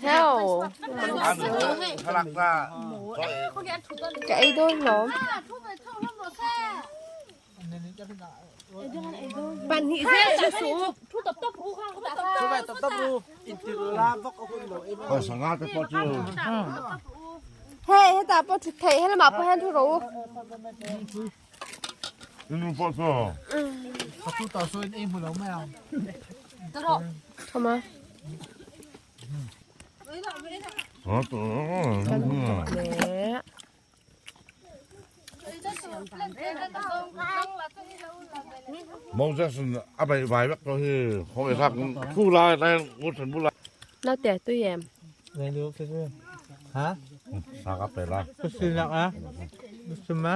Heo. Ka ei dawn hlawm. Pahnih zel chu suh. Hei hetah pawh thut theih helamah pawh hian thu rawh u. Thawma. Leh. Moses a bei vai vek tawh hi khawi sak thu lai lai ngut than bula. Naute tui em? Ha? Sa ka pe la. Kusin nak a? Kusum a?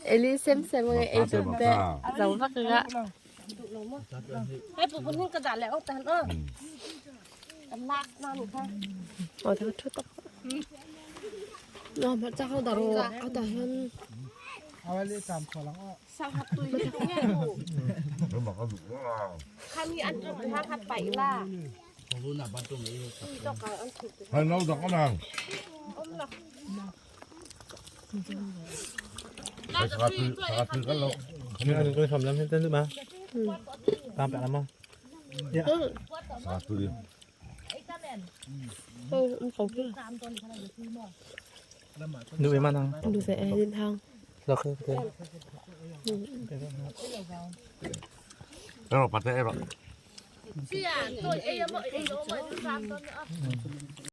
Eli sem sem nge ei chu te zo vak nga. Ờ thằng chút tóc. Nó mà chắc không đaro, ở ta hơn. Hay nấu được không nào? Tôi phẩm lắm tên mà. Tam bẹo lắm không? Tôi không biết. Đủ em ăn không? Đủ về lên thang. Được không? Rồi, bắt tay em ạ.